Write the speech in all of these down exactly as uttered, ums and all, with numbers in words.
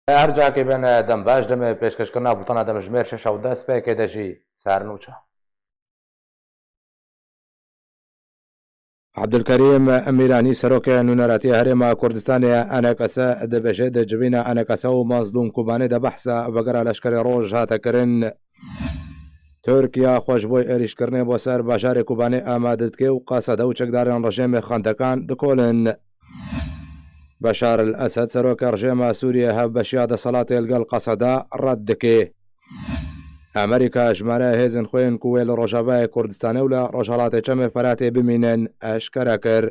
Her cakê bin, dem baş, demê pêşkêşkirina bultena demjimêr şeş û dest pêkê de jî ser nûçe. Ebdulkerîm Mîranî, serokê Nûneratiya Herêma Kurdistanê, ENKS, dibêje, di civîna ENKS û Mazlûm Kobanê de behsa vegera leşkerê roj hate kirin. Tirkiye xwe ji bo êrîşkirinê bo ser bajarê Kobanê amade dike û qasede û çekdarên rejêmê xendekan dikolin. Beşar el Esed, serokê rejêma Sûriyê, hevbeşiya desthilatê li gel qaseda red dike. Amerîka jimareya hêzên xwe yên ku wê li Rojavayê Kurdistanê û li Rojhelatê Çemê Feratê bimînin eşkere kir.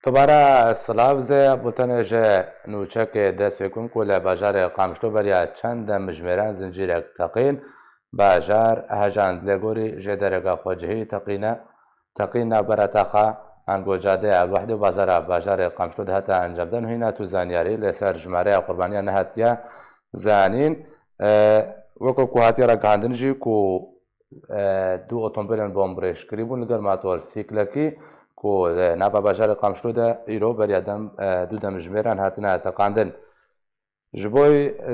Dubare silav, zê bultenê ji nûçekê dest pê kin ku li bajarê Qamişlo beriya çend demjimêran zincîrek teqîn bajar hejand. Lê gorî jêdereke xwecihî teqîne, teqîn navbera taxa ango cadeya El Wehdê û bazara bajarê Qamişlo de hate encamdan. Hîna tu zanyarî li ser jimareya qurbaniyan nehatiye zanîn. E, weke ku hatiye ragihandin jî ku e, du otomobilên bombrêşkirî bûn li gel motorsîklekî ku li nava bajarê Qamişlo de îro beriya dem, e, du demjimêran hatine teqandin. Ji bo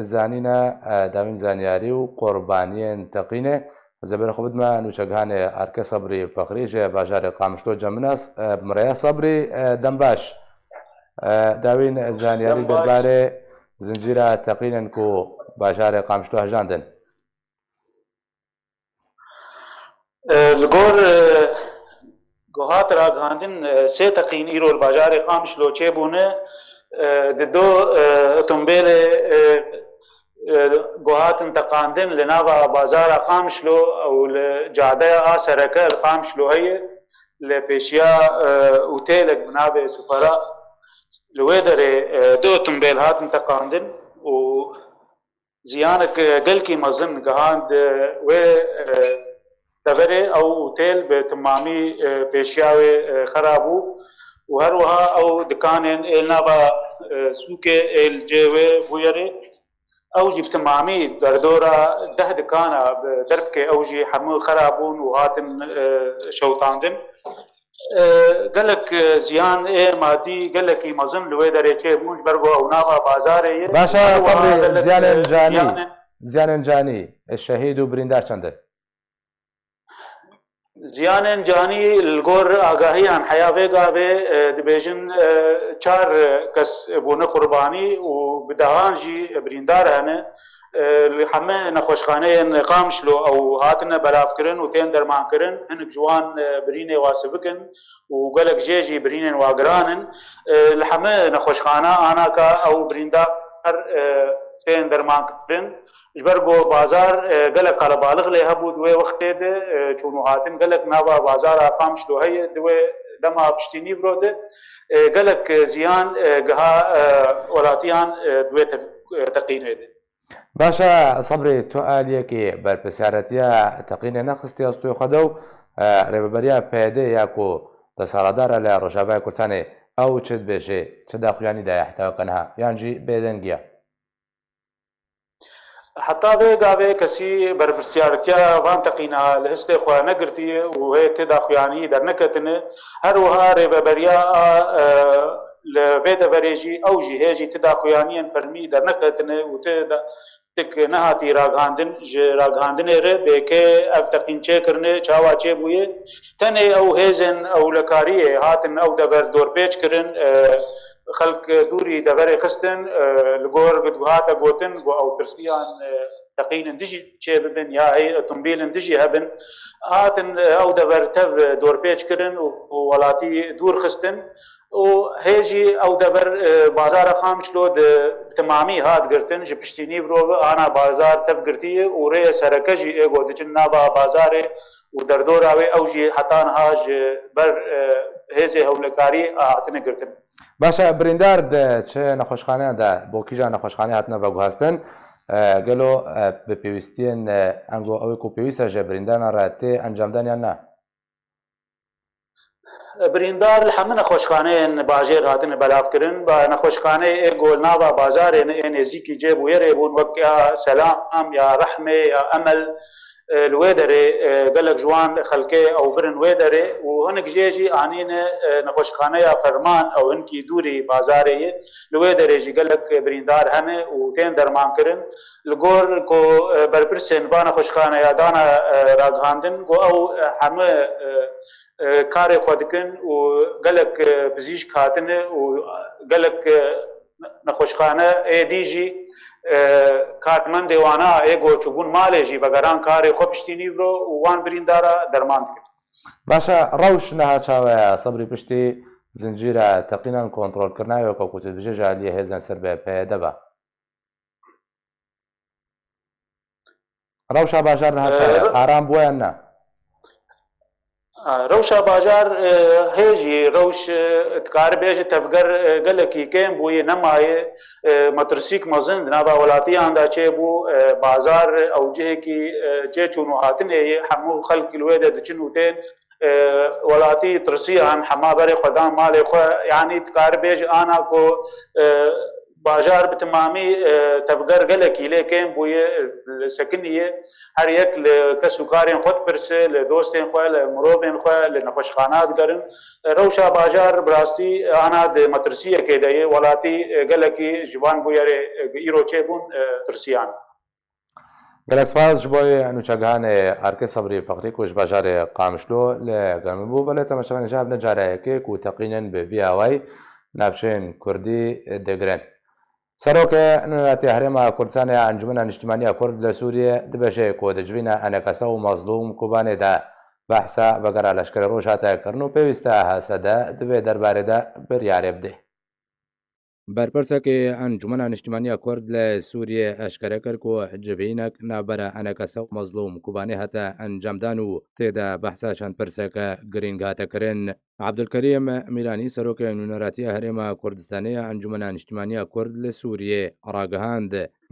zanîna, e, dawîn zanyarî û qurbaniyên teqînê, ez ê berê xwe bidime nûçegihanê Erke Sebrî Fexrî ji bajarê Qamişlo cem min e. E, Mireya Sebrî, e, dem baş. E, dawîn zanyarî derbarê zincîra teqînên ku bajarê Qamişlo hejandin. E, li gor, e, ku hat ragihandin, e, sê teqîn îro li bajarê Qamişlo çêbûne, e, di du, e, otombêlê, e, e, ku hatin teqandin li nava bazara Qamişlo û li cadeya a sereke li Qamişlo heye, li pêşiya, e, otêlek bi navê Supera, li wê derê, e, du otombêl hatin teqandin û ziyanek, e, gelkî mezin gihand, e, wê, e, deverê. Ew otêl bi timamî, e, pêşiya wê, e, xera bû û her wiha ew dikanên ê li nava, e, sûkê ê li cê wê bûyerê, ew jî bi timamî derdora deh dikana bi derbikê ew jî hemû xera bûn û hatin, e, şewitandin. E, gelek, e, ziyan ê madî gelekî mezin li wê derê çêbûn, ji ber ku ew nava bazarê ye. Baş e, Her wiha Sebrî, gelek, ziyanên e, canî, ziyanên ziyanên canî, e, şehîd û birîndar çend in? Ziyanên canî li gor agahiyan heya vê gavê, e, dibêjin, e, çar kes bûne qurbanî û bi dehan jî birîndar hene. E, li heme nexweşxaneyên Qamişlo ew hatine belavkirin û tên dermankirin. Hinek ji wan, e, birînê wa sivik in û gelek jê jî birînên wa giran in. E, li heme nexweşxana anaka ew birîndar, e, tên dermankirin. Ji ber ku bazar, e, gelek qelebalix lê hebû di wê wextê de, e, çûn û hatin gelek nava bazara Qamişlo heye, di wê dema piştî nîvro de, e, gelek, e, ziyan, e, giha, e, welatiyan, e, di wê tev-, e, teqînê de. Baş e, Sebrî, tu aliyekî berpirsiyaretiya teqînê nexistiye stûyê xwe de û, e, rêveberiya P Y D'ê ya ku desthilatdar e li Rojavayê Kurdistanê, ew çi dibêje, çi daxuyanî daye heta weke niha, yan jî bêdengiya? Heta vê gavê kesî berpirsiyaretiya van teqîna li histê xwe negirtiye û hê ti daxuyanî derneketine. Her wiha rêveberiya a, e, li vê deverê jî ew jî hê jî ti daxuyaniyên fermî derneketine û ti da-, tik nehatî ragihandin. Ji ragihandinê re bêkê ev teqîn çêkirine, çawa çêbûye. Tenê ew hêzên ewlekariyê hatin ew dever dorpêç kirin, e, xelk dûrî deverê xistin, e, li gor hate gotin ku ew tirsiyan, e, teqînin dijî çêbibin ya hê otombîlin dijî hebin, hatin, e, ew dever tev dorpêç kirin û, û welatî dûr xistin û hê jî ew dever, e, bazara Qamişlo di bi timamî hat girtin, ji piştî nîvro ve ana bazar tev girtiye û rêyê sereke jî ê ku diçin nava bazarê û derdora wê ew jî heta niha ji ber, e, hêzê hewlekarî hatine girtin. Baş e, birîndar di çi nexweşxaneyan de, bo kîjan nexweşxaneyê hatine veguhestin? E, gelo, e, bi pêwîstiyên, e, ango ew ê ku pêwîst e ji birîndaran re tê encamdan yan na? Birîndar li hemû nexweşxaneyên bajêr hatine belavkirin. Ba nexweşxaneyê ê ku li nava bazarê ne ê nêzîkî cê bûyerê bûn, wek ya Selam, ya Rehmê, ya Emel, E, li wê derê, e, gelek ji wan xelkê ew birin wê derê û hinek jê jî anîne, e, nexweşxaneya Ferman ew hinkî dûrî bazarê ye. Li wê derê jî gelek birîndar hene û tên dermankirin. Li gor ku, e, berpirsên va nexweşxaneya dana, e, ragihandin ku ew, e, hemû, e, e, karê xwe dikin û gelek, e, pizîşk hatine û gelek, e, nexweşxane ê dî jî, e, karmendê wana ê ku çûbûn malê jî vegeran karê xwe piştî nîvro û wan birîndara derman dikin. Baş e, rewş niha çawa ye? Sebrî piştî zincîra teqînan kontrolkirina ye, weke ku tu dibêje ji aliyê hêzên ser be P Y D ve. Rewşa bajar niha çawa ye? Aram bû yan na? Rewşa bajar, e, hê jî rewş, e, dikare bêje tevger, e, gelekî kêm bûye, nemaye, e, metirsîk mezin di nava welatiyan de çêbû, e, bazar ew cihekî, e, çê çûn û hatinê ye, hemû xelk li wê de diçin û tên, e, welatî tirsiyan, hema berê xwe dan malê xwe, yanî dikare bêje ana ku, e, bajar bi timamî, e, tevger gelekî lê kêm bûye, li sekiniye. Her yek li kes û karên xwe dipirse, li dostên xwe, li mirovên xwe, li nexweşxana digerin. E, rewşa bajar bi rastî ana di metirsiyekê de ye. Welatî, e, gelekî ji van bûyerê, e, îro çêbûn, e, tirsiyan. Gelek spas ji bo nûçegihanê Erkê Sebrî Feqrî ku ji bajarê Qamişlo li gel min bû. Belê temaşevanên ji hev ne cara yekê ku teqînin bi vî awayî navçeyên kurdî digirin. Serokê Nûneratiya Herêma Kurdistanê ya Encûmena Niştimanî ya Kurd li Sûriyê dibêje ku di civîna enekese û Mezlûm Kobanê de behsa vegera Leşkerê Roj hate kirin û pêwîst e H S D di vê derbarê de biryarê bide. Berpirsekê Encûmena Niştimanî ya Kurd li Sûriyê eşkere kir ku civînek navbera enekese û Mezlûm Kobanê hate encamdan û tê de behsa çend pirseke girîng hate kirin. Ebdulkerîm Mîranî, serokê Nûneratiya Herêma Kurdistanê ya Encûmena Niştimanî ya Kurd li Sûriyê, ragihand,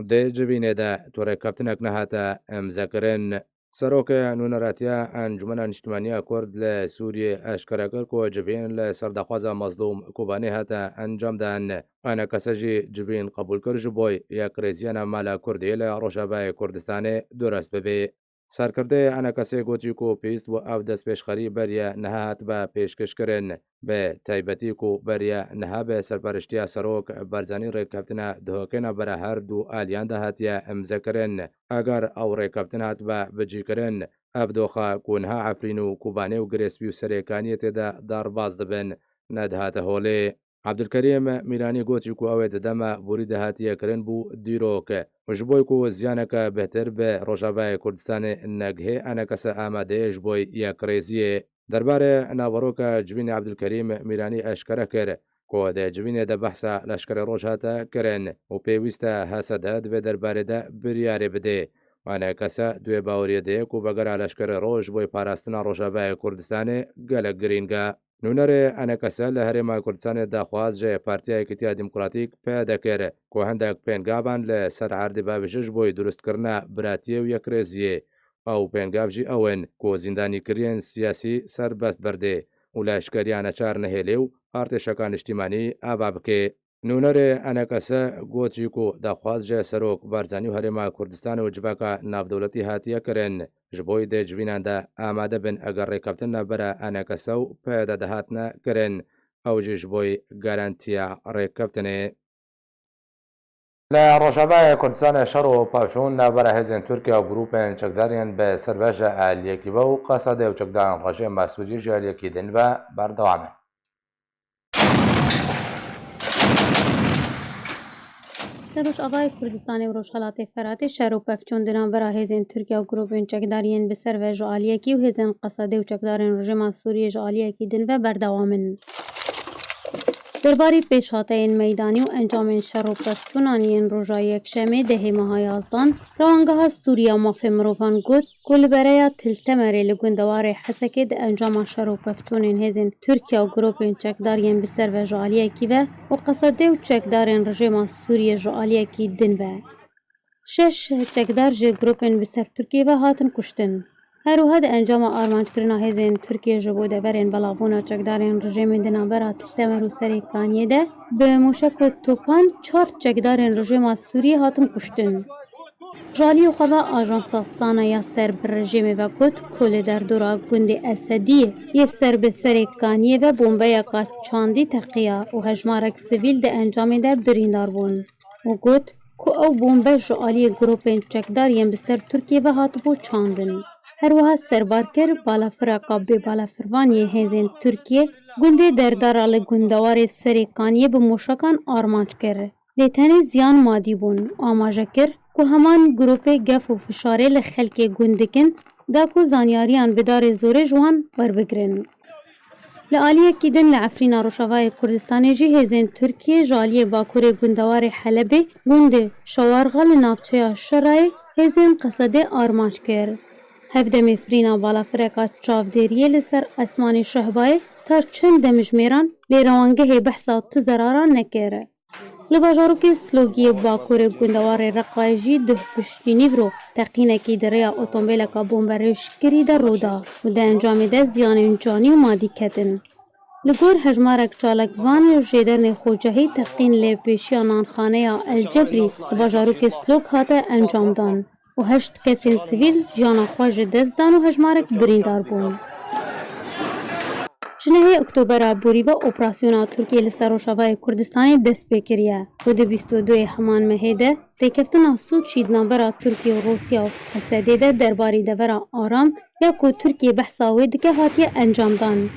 di civînê de tu rêkeftinek nehate îmzekirin. Serokê Nûneratiya Encûmena Niştimanî ya Kurd li Sûriyê eşkere kir ku civîn li ser daxwaza Mezlûm Kobanê hate encamdan. Enekese jî civîn qebûl kir ji bo yekrêziya navmala Kurdî li Rojavayê Kurdistanê durust bibe. Serkirdeyê enekesê gotî ku pêwîst bû ev destpêşxerî beriya niha hatibe pêşkêşkirin, bi taybetî ku beriya niha bi serperiştiya Serok Barzanî rêkeftina dihokê navbera her du aliyan de hatiye îmzekirin. Eger ew rêkeftin hatibe bicîkirin, ev doxa ku niha Efrîn û Kobanê û Girêspî û Serêkaniyê tê de derbas dibin, nedihate holê. Ebdulkerîm Mîranî gotî ku ew ê di dema borî de hatiye kirin bû dîrok û ji bo ku ziyaneke bêhtir bi Rojavayê Kurdistanê negihê, enekese amade ye ji bo yekrêziyê. Derbarê naveroka civînê Ebdulkerîm Mîranî eşkere kir ku di civînê de behsa Leşkerê Roj hate kirin û pêwîst e H S D di vê derbarê de biryarê bide. Enekese di wê baweriyê de ye ku vegera Leşkerê Roj ji bo parastina Rojavayê Kurdistanê gelek girîng e. Nûnerê enekese li Herêma Kurdistanê daxwaz ji Partiya Yekîtiya Demokratîk P Y D kir ku hindek pêngavan li ser erdê bavêje ji bo durustkirina biratiyê û yekrêziyê. Ew pêngav jî ew in ku zîndanîkiriyên siyasî serbest berdê û leşkeriya neçar nehêlê û artêşeka niştîmanî ava bike. Nûnerê enekese gotî ku daxwaz ji Serok Barzanî û Herêma Kurdistanê û civaka navdewletî hatiye kirin, ji bo di civînan de amade bin eger rêkeftin navbera enekese û P Y D de hatine kirin, ew jî ji bo garantiya rêkeftinê. Li Rojavayê Kurdistanê şer û pevçûn navbera hêzên Tirkiye û grûpên çekdar yên bi ser ve ji aliyekî ve û qesedê û çekdarên rejîma Sûriyê ji aliyekî din ve berdewam e. Li Rojavayê Kurdistanê û Rojhelatê Feratê şer û pevçûn di navbera hêzên Tirkiye û grûpên çekdar yên bi ser ve ji aliyekî û hêzên qesedê û çekdarên rejîma Sûriyê ji aliyekî din ve berdewam in. Derbarê pêşhateyên meydanî û encamên şer û pevçûnan yên roja Yekşemê dehê meha yazdan, Rewangeha Sûriya Mafê Mirovan got ku li bereya Til Temerê li gundewarê Hesekê di encama şer û pevçûnên hêzên Tirkiye û grûpên çekdar yên bi ser ve ji aliyekî ve û qesedê û çekdarên rejîma Sûriyê ji aliyekî din ve şeş çekdar ji grûpên bi ser Tirkiyê ve hatin kuştin. Her wiha di encama armanckirina hêzên Tirkiyê ji bo deverên belavbûna çekdarên rejîmê di navbera Til Temer û Serê Kaniyê de bi mûşek û topan çar çekdarên rejîma Sûriyê hatin kuştin. Ji aliyê xwe ve Ajansa Sana ya ser bi rejîmê ve got ku li derdora gundê Esediyê yê ser bi serê Kaniyê ve bombeyeka çandî teqiya û hejmarek sivîl di encamê de birîndar bûn û got ku ew bombe ji aliyê grûpên çekdar yên bi ser Tirkiyê ve hatibû çandin. Her wiha serbar kir balafireka bêbalafirvan yê hêzên Tirkiyê gundê Derdara li gundewarê Serê Kaniyê bi mûşekan armanc kir. Lê tenê ziyan madî bûn û amaje kir ku heman grûpê gef û fişarê li xelkê gund dikin, da ku zanyariyan bi darê zorê ji wan werbigirin. Li aliyekî din li Efrîna Rojavayê Kurdistanê jî hêzên Tirkiyê ji aliyê bakurê gundewarê Helebê gundê Şawarxa li navçeya Şerayê hêzên Qesedê armanc kir. Hevdemê firîna balafireka çavdêriyê li ser esmanê Şehbayê ta çend demjimêran lê rewangehê behsa tu zeraran nekir. Li bajarokê Silogiyê bakurê gundewarê Reqayê jî duh piştî nîvro teqînekî di rêya otomobileka bomberêjkirî de rû da û di encamê de ziyanên canî û madî ketin. Li gor hejmarek çalakvan û jêdernê xocehî teqîn li pêşiya nanxaneya El Cebrî di bajarokê Silog hate encamdan û heşt kesên sivîl jiyana xwe ji dest dan û hejmarek birîndar bûn. Ji nehê Oktobera borî ve operasyona Tirkiyê li ser Rojavayê Kurdistanê dest pê kiriye û di bîst û duyê heman mehê de rêkeftina sûcî di navbera Tirkiye û Rûsya û Esedê de derbarî devera Aram ya ku Tirkiye behsa wê dike hatiye encamdan.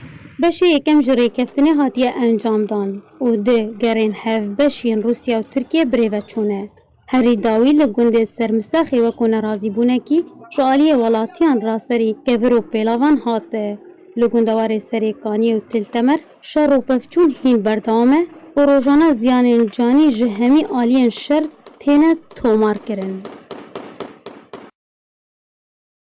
Beşê yekem ji rêkeftinê hatiye encamdan û di gerên hevbeş yên Rûsya û Tirkiye birêve çûne. Herî dawî li gundê Sermisaxê wekû nerazîbûnekî ji aliyê welatiyan raserî kevir û pêlavan hat. Li gundewarê Serê Kaniyê û Til Temer şer û pevçûn hîn berdewam e û rojane ziyanên canî ji hemî aliyên şer têne tomarkirin.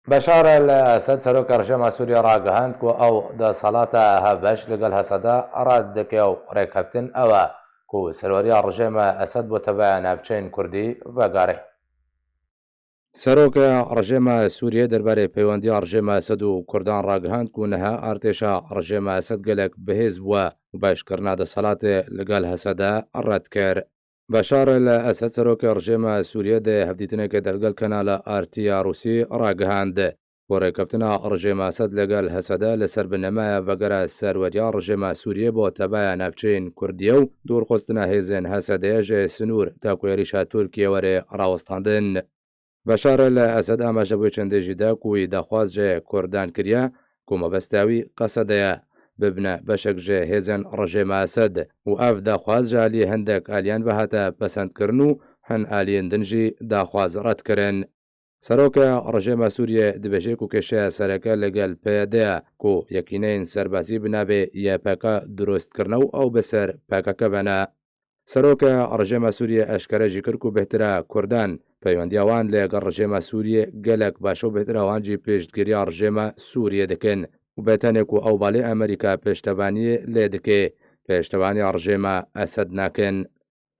Beşar el Esed, serokê rejîma Sûriyê ragihand ku ew desthilata hevbeş li gel Hesede red dike û rêkeftin ew e ku serweriya rejîma Esed bo teveya navçeyên Kurdî vegere. Serokê rejîma Sûriyê derbarê peywendiya rejîma Esed û Kurdan ragihand ku niha artêşa rejîma Esed gelek bihêz bûye û beşkirina desthilatê li gel Hesede red kir. Beşar el Esed, serokê rejîma Sûriyê, di hevdîtinekê de li gel kanala R T ya Rûsî ragihand ku rêkeftina rejîma Esed li gel Hesede li ser binnemeya vegera serweriya rejîma Sûriyê bo teveya navçeyên Kurdiyê û dûrxistina hêzên Hesedê ji sinûr ta ku êrîşa Tirkiyê were rawestandin. Beşar el Esed amaje bo çendê jî da ku wî daxwaz ji Kurdan kiriye ku mebesta wî Qesede ye, bibine beşek ji hêzên rejîma Esed û ev daxwaz ji aliyê hindek aliyan ve hate pesendkirin û hin aliyên din jî daxwaz redkirin. Serokê rejîma Sûriyê dibêje ku kêşeya sereke li gel P Y D ye ku yekîneyên serbazî bi navê Y P K dirust kirine û ew bi ser P K K ve ne. Serokê rejîma Sûriyê eşkere jî kir ku bêhtir e Kurdan peywendiya wan li gel rejîma Sûriyê gelek baş û bêhtir e wan jî piştgiriya rejîma Sûriyê dikin û bê tenê ku ew balê Amerîka piştevaniyê lê dike, piştevaniya rejîma Esed nakin.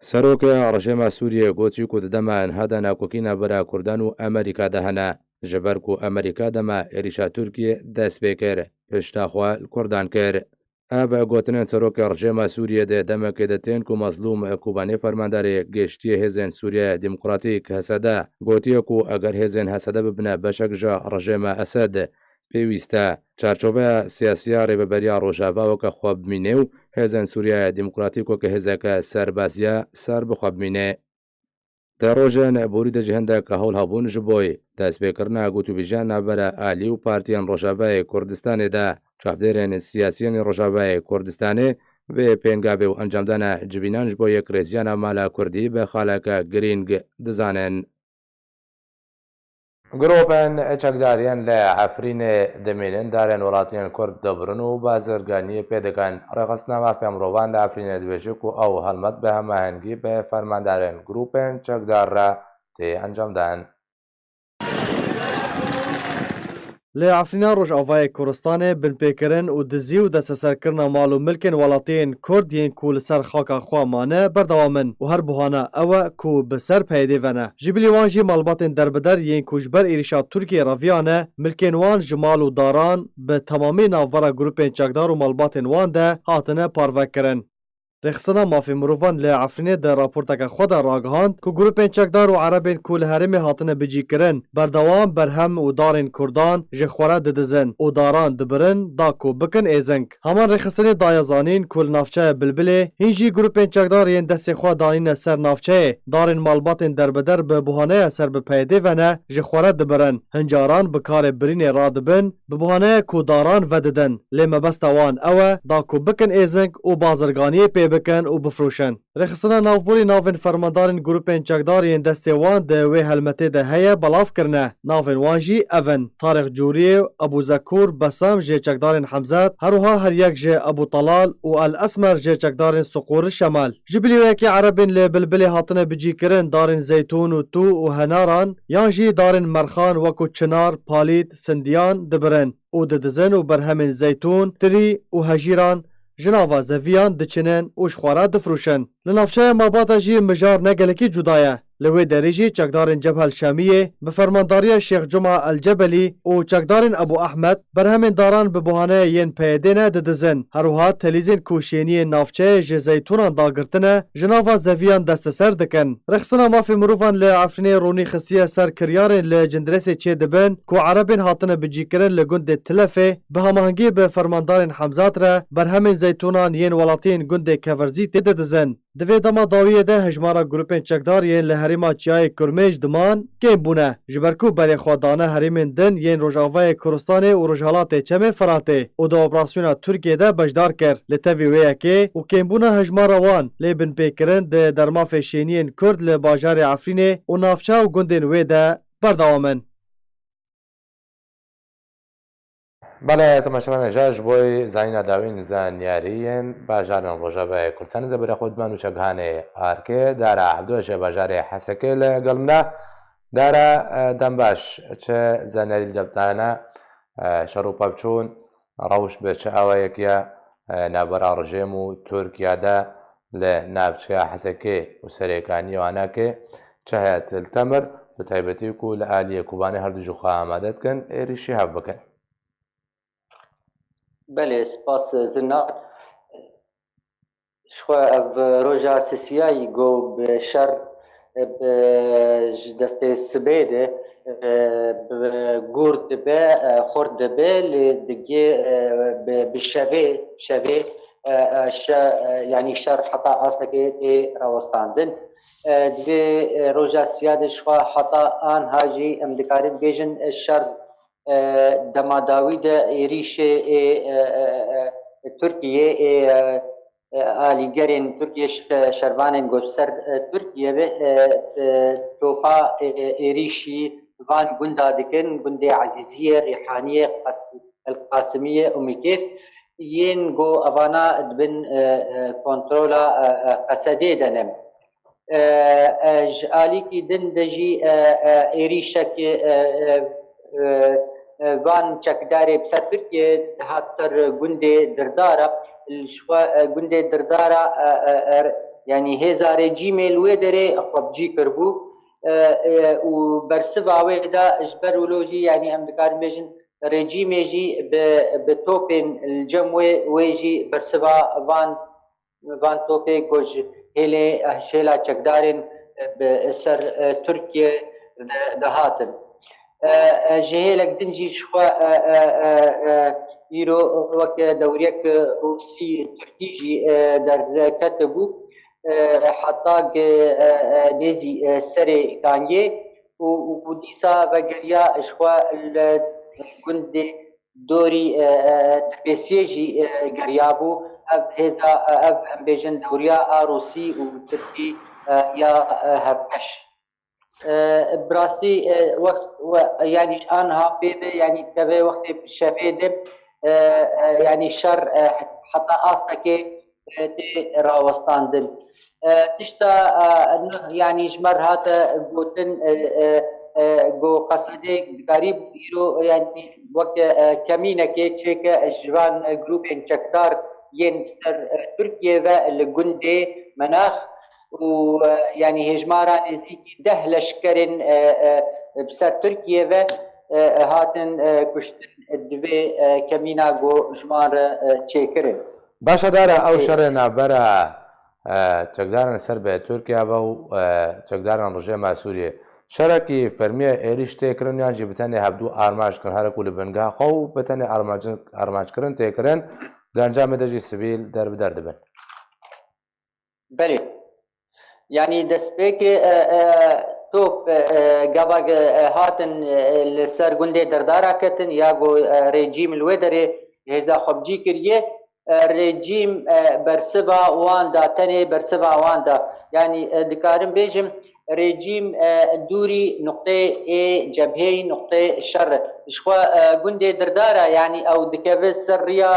Serokê rejîma Sûriyê got jî ku di dema niha de nakokî navbera Kurdan û Amerîka de hene, ji ber ku Amerîka dema êrîşa Tirkiyê dest pê kir, pişta xwe li Kurdan kir. Ev gotinên serokê rejîma Sûriyê di demekê de tên ku Mezlûm Kobanî, fermandarê giştî yê Hêzên Sûriya Demokratîk, H S D, gotiye ku eger hêzên H S D bibine beşek ji rejîma Esed, pêwîst e çarçoveya siyasî ya Rêveberiya Rojava weke xwe bimîne û Hêzên Sûriya Demokratîk weke hêzeke serbazî ya ser bi xwe bimîne. Di rojên borî de jî hindek hewl hebûn ji bo destpêkirina gotûbêjiya navbera alî û partiyên Rojavayê Kurdistanê de. Çavdêrên siyasî yên Rojavayê Kurdistanê vê pêngavê û encamdana civînan ji bo yekrêziya navmala Kurdî bi xaleke girîng dizanin. Grûpên çekdar yên li Efrînê dimînin, darên welatiyên Kurd dibirin û bazirganiyê pê dikin. Rêxistina Mafê Mirovan li Efrînê dibêje ku ew helmet bi hemahengî bi fermandarên grûpên çekdar re tê encamdan. Li Efrîna Rojavayê Kurdistanê binpêkirin û dizî û desteserkirina mal û milkên welatiyên Kurd yên ku li ser xaka xwe mane berdewam in û her buhana ew e ku bi ser P Y D ve ne. Ji bilî wan jî malbatên derbider yên ku ji ber êrîşa Tirkiyê reviyane, milkên wan ji mal û daran bi temamî navbera grûpên çekdar û malbatên wan de hatine parvekirin. Rêxistina Mafê Mirovan li Efrînê di raporteke xwe de ragihand ku grûpên çekdar û erebên ku li herêmê hatine bicîkirin, berdewam berhem û darên Kurdan ji xwe re didizin û daran dibirin da ku bikin êzing. Heman rêxistinê daye zanîn ku li navçeya Bilbilê hîn jî grûpên çekdar yên destê xwe danîne ser navçeyê, darên malbatên derbeder bi buhaneya ser bi P Y D ve ne ji xwe re dibirin. Hin caran bi karê birînê radibin, bi buhaneya ku daran vedidin. Lê mebesta wan ew e da ku bikin êzing û bazirganiyê pê bikin û bifroşin. Rêxistina navborî navên fermandarên grûpên çekdar yên destê wan di wê helmetê de heye belav kirine. Navên wan jî ev in: Tarîq Cûriyê, Ebû Zekûr, Besam ji çekdarên Hemzat, her wiha her yek ji Ebû Telal û El Esmer ji çekdarên Siqûr Şemal. Ji bilî wê yekê erebên li Bilbilê hatine bicîkirin, darên zeytûn û tû û henaran yan jî darên merxan wekû çinar, palît, sindiyan dibirin û didizin û berhemên zeytûn, tirî û hejîran ji nava zeviyan diçinin û ji xwe re difroşin. Li navçeya Mabata jî mijar ne gelekî cuda ye. Li wê derê jî çekdarên Cebhel Şamiyê bi fermandariya Şêx Cuma El Cebelî û çekdarên Ebû Ehmed berhemên daran bi buhaneya yên P Y D ne didizin. Her wiha telîzên ku şêniyên navçeyê ji zeytûnan dagirtine, ji nava zeviyan desteser dikin. Rêxistina Mafê Mirovan li Efrînê ronî xistiye ser kiryarên li Cindirêsê çêdibin ku erebên hatine bicîkirin li gundê Tilefê bi hemahengî bi fermandarên Hemzat re berhemên zeytûnan yên welatiyên gundê Keverzî tê didizin. Di vê dema dawiyê de hejmara grûpên çekdar yên li herêma Çiyayê Kurmêj diman kêm bûne, ji ber ku berê xwe dane herêmên din yên Rojavayê Kurdistanê û Rojhilatê Çemê Firatê û di operasyona Tirkiyê de beşdar kir. Li tevî wê yekê û kêmbûna hejmara wan lê binpêkirin di dermafê şêniyên Kurd li bajarê Efrînê û navçe û gundên wê de berdewam in. Belê, temaşevanê, ji bo zanîna dawîn zanyariyên bajarên Rojavayê Kurdistanê ze bira xwe diman û çekhanê Arkê. Dara Evdo ji bajarê Hesekê li gel min e. Dara, e, dem baş, çi zanyarî li cem te hene, e, şer û pevçûn, rewş bi çi awayekî ye, e, navbera rejîm û Tirkiye de li navçeya Hesekê û Serêkaniyê û Anakê çi heye, li te mir, bi taybetî ku li aliyê Kobanê her du jî xwe amade dikin, êrîşî hev bikin. Belê, spas Zinar. Ji xwe ev roja sisiyayî ku bi şer, bi, ji destê sibê de, bi gûr dibe, xurt dibe, lê digê, bi, bi şevê, şevê, şe-, yanî şer heta astekê tê rawestandin. Di vê roja siya de ji xwe heta anha jî em dikarin bêjin şer e, dema dawî de êrîşê ê, e, e, e, Tirkiyê ê, e, e, alîgerên Tirkiyê şe-, şervanên ku bi ser, e, Tirkiyê ve, e, e, topa, e, êrîşî van gunda dikin, gundê Ezîziyê, Rîhaniyê, Qas-, El Qasimiyê û Mikêf yên ku evana di bin, e, e, kontrola, e, e, Qesedê de ne. E, e, ji alîkî din de jî, e, e, êrîşekê, e, e, e, e, van çekdarê bi ser Tirkiyê dihat ser gundê Dirdara. Li xwe, e, gundê Dirdara, e, e, e, yanî hêza rejîmê li wê derê xwe bi cî kiribû. E, e, û bersiva wê de ji ber wilo jî, yanî em dikarin bêjin rejîmê jî bi, bi topên li cem wê, wê jî bersiva van van topê ku ji hêlê, ji hêla çekdarên bi ser, e, Tirkiye de, de hatin. E, e, ji hêlek din jî ji xwe, e, e, e, e, îro weke dewriyek Rûsî Tirkî jî, e, derketibû, e, heta ge, e, e, nêzî, e, serê Kangê û, û, û dîsa vegeriya ji xwe li gundê dorî, e, e, Dirbêsiyê jî, e, geriyabû. Ev hêza, e, ev em bêjin dewriya a Rûsî û Tirkî, e, ya, e, hevbeş. E, bi rastî, e, wext we, yanî ji anha pê ve, yanî tevê wextê şevê de, e, e, yanî şer, e, heta astekê, e, tê rawestandin. E, tişta, e, nuh, yanî ji me re hate gotin, e, e, e, ku Qesedê dikarî îro, yanî weke, e, kemînekê çêke ji van, e, grûpên çekdar yên ser, e, Tirkiye ve li gundê Menax û, e, yanî hêjmara nêzîkî deh leşkerên, e, e, bi ser Tirkiye ve, e, hatin, e, kuştin di vê, e, kemîna ku ji wan re, e, çêkirin. Baş e, Dara, ew şerê navbera e, çekdarên li ser bi Tirkiye ve û, e, çekdarên rejîma Sûriyê. Şerekî fermî ye êrîş tê kirin yan jî bi tenê hevdû armanc dikin, her ku li bingeha xwe û bi tenê armancin-, armanckirin tê kirin, di encamê de jî sivîl derbider dibin. Belê. Yanî destpêkê, e, e, top, e, e, gava, e, hatin, e, li ser gundê Derdara ketin, ya ku, e, rejîm li wê derê hêza xwe bi cî kiriye, e, rejîm, e, bersiva wan da, tenê bersiva wan da. Yanî, e, dikarim bêjim, rejîm, e, dûrî nuqteyê cebheyê, nuqteyê şer e. Ji xwe, e, gundê Dirdara, yanî ew dikeve ser riya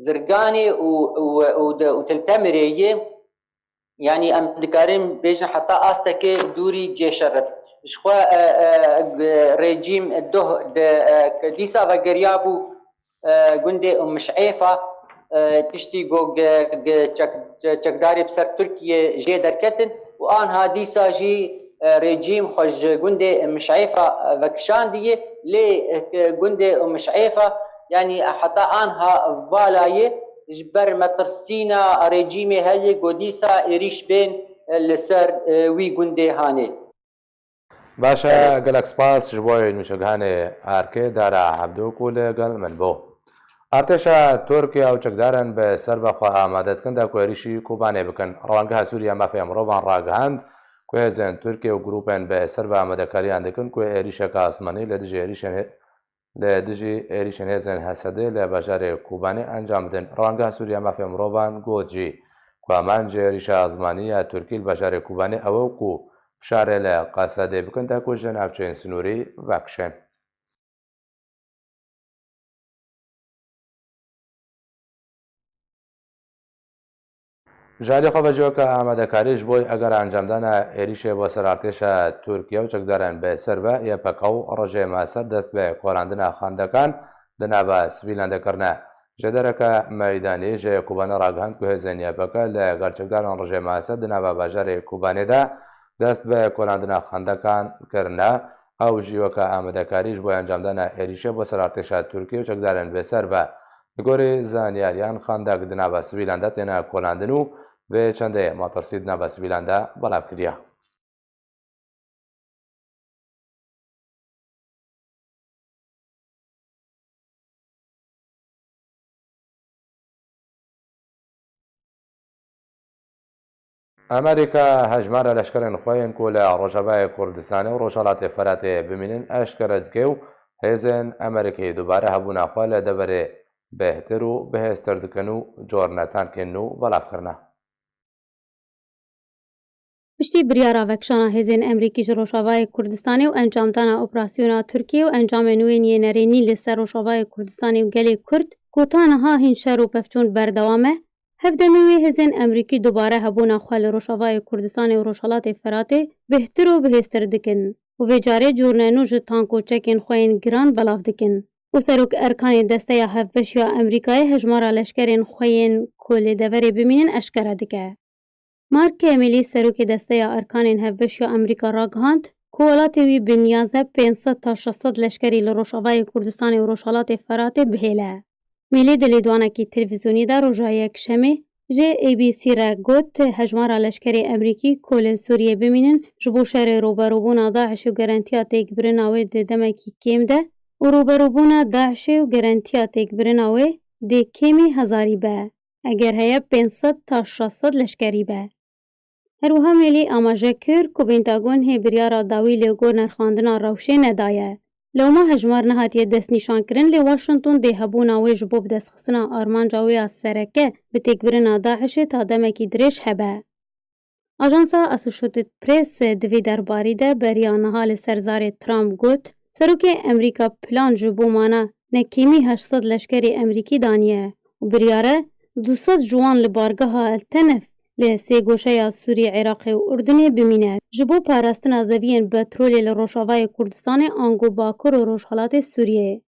Zirganê û, û, û de, û Til Temirê ye. Yanî em dikarin bêjin heta astekê dûrî cê şer e. Ji xwe, e, e, rejîm doh de, e, ke dîsa vegeriya bû, e, gundê Umiş'êfa, e, piştî ku ge-, ge-, çek-, çek-, çekdarê bi ser Tirkiye jê derketin û anha dîsa jî, e, rejîm xwe ji gundê Umiş'êfa, e, vekişandiye, lê, e, gundê Umiş'êfa, yanî heta anha vala ye, ji ber metirsîna rejîmê heye ku dîsa êrîş bên, e, li ser, e, wî gundê hanê. Baş e, gelek spas ji bo nûçegihanê Erkê Dara Hebdo ku li gel min bû. Artêşa Tirkiye û çekdarên bi ser ve xwe amade dikin da ku êrîşî Kobanê bikin. Rewangeha Sûriya Mafê Mirovan ragihand ku hêzên Tirkiye û grûpên bi ser ve amadekariyan dikin ku êrîşeke asmanî li dijî êrîşên hê-, li dijî êrîşên hêzên Hesedê li bajarê Kobanê encam bidin. Rewangeha Sûriya Mafê Mirovan got jî ku amancê êrîşa asmanî ya Tirkî li bajarê Kobanê ew e ku fişarê li Qesedê bikin, da ku ji navçeyên sinûrî vekişin. Ji alî xwe ve ciheka amadekarî ji bo eger encamdana êrîşê bo ser artêşa Tirkiye û çekdarên bi ser ve Y P G û rejê Mesed dest bi kolandina xendekan di nava sivîlan de kirine. Jêdereke meydanî ji Kobanê ragihand ku hêzên Y P G li gel çekdarên rejê Mesed di nava bajarê Kobanê de dest bi kolandina xendekan kirine. Ew jî weke amadekarî ji bo encamdana êrîşê bo ser artêşa Tirkiyê û çekdarên bêser ve. Li gorî zanyariyan, xandek di nava sivîlan de têne kolandin û vê çendê metirsî di nava sivîlan de belav kiriye. Amerîka hejmara leşkerên xwe yên ku li Rojavayê Kurdistanê û Rojhilatê Feratê bimînin eşkere dike û hêzên Amerîkayê dubare hebûna xwe li deverê bêhtir û bihêztir dikin û corne tankên nû belav kirine. Piştî biryara vekişana hêzên Amerîkî ji Rojavayê Kurdistanê û encamdana operasyona Tirkiyê û encamên wê yên nêrînî li ser Rojavayê Kurdistanê û gelê Kurd, ku ta niha hîn şer û pevçûn berdewam e, hevdemê wê hêzên Amerîkî dubare hebûna xwe li Rojavayê Kurdistanê û Rojhilatê Feratê bêhtir û bihêztir dikin û vê carê corne nû ji tank û çekên xwe yên giran belav dikin û Serok Erkanê Desteya Hevbeş ya Amerîkayê hejmara leşkerên xwe yên ku li deverê bimînin eşkere dike. Mark Hamill, serokê Desteya Erkanên Hevbeş ya Amerîka ragihand ku welatê wî bi niyaz e pênc sed ta şeş sed leşkerî li Rojavayê Kurdistanê û Rojhilatê Feratê bihêle. Hamill di lêdwanekî televîzyonî de roja Yekşemê ji A B C re got, hejmara leşkerê Amerîkî ku li Sûriyê bimînin ji bo şerê rûberûbûna DAIŞê û gerentiya têkbirina wê di demekî kêm de û rûberûbûna DAIŞê û gerentiya têkbirina wê dê kêmî hezarî be. Eger heye pênc sed ta şeş sed leşkerî be. Her wiha Hamill amaje kir ku Pentagon hê biryara dawî li gor nirxandina rewşê nedaye. Lewma hejmar nehatiye destnîşankirin, lê Washington dê hebûna wê ji bo bidestxistina armanca wê ya sereke bi têkbirina DAIŞê ta demekî dirêj hebe. Ajansa Associated Press di vê derbarî de beriya niha li ser zarê Trump got, Serokê Amerîka plan ji bo mana ne kêmî heşt sed leşkerê Amerîkî daniye û biryar e du sed ji wan li bargeha El Tenef li sêgoşeya Sûriyê, Iraqê û Urdunê bimîne ji bo parastina zeviyên petrolê li Rojavayê Kurdistanê ango Bakur û Rojhilatê Sûriyeyê.